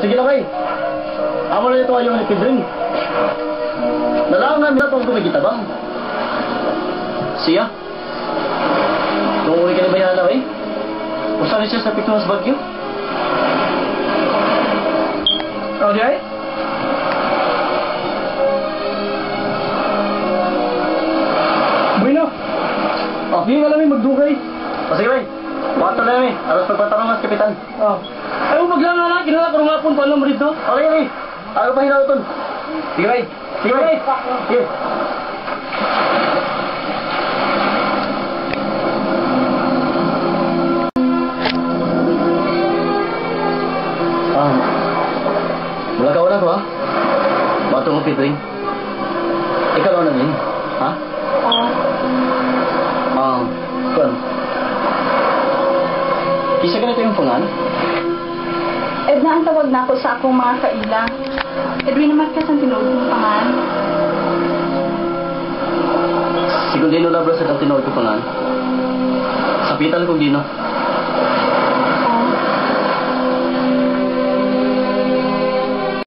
Sige lang kay. Amo na ito ayaw ni Pedring. Nalangan nila pang kumikitabang. Siya? Nung uli ka ni Bayana eh. Usa ni siya sa Pictunas Bagyo. Okay? Bueno. Oh. Di nga lang magdugay. O sige bay. Wato na yun eh. Aros pagpatanong mas kapitan. Oh. Ay, maglang na lang. Kinala ko nga po paano mo rito. Okay, okay. Ako pa hinauton. Sige bay. Sige bay. Sige. Ah, mula ka una ko ha? Bato mo, Pitring. Ikaw na din, ha? Oo. Ah, kuan. Kisa ganito yung pangan? Edna ang tawag na ako sa akong mga kaila. Edwin Marquez ang tinuod kong pangan. Sigundino Labra sa kang tinuod ko pangan. Sapitan kong dino.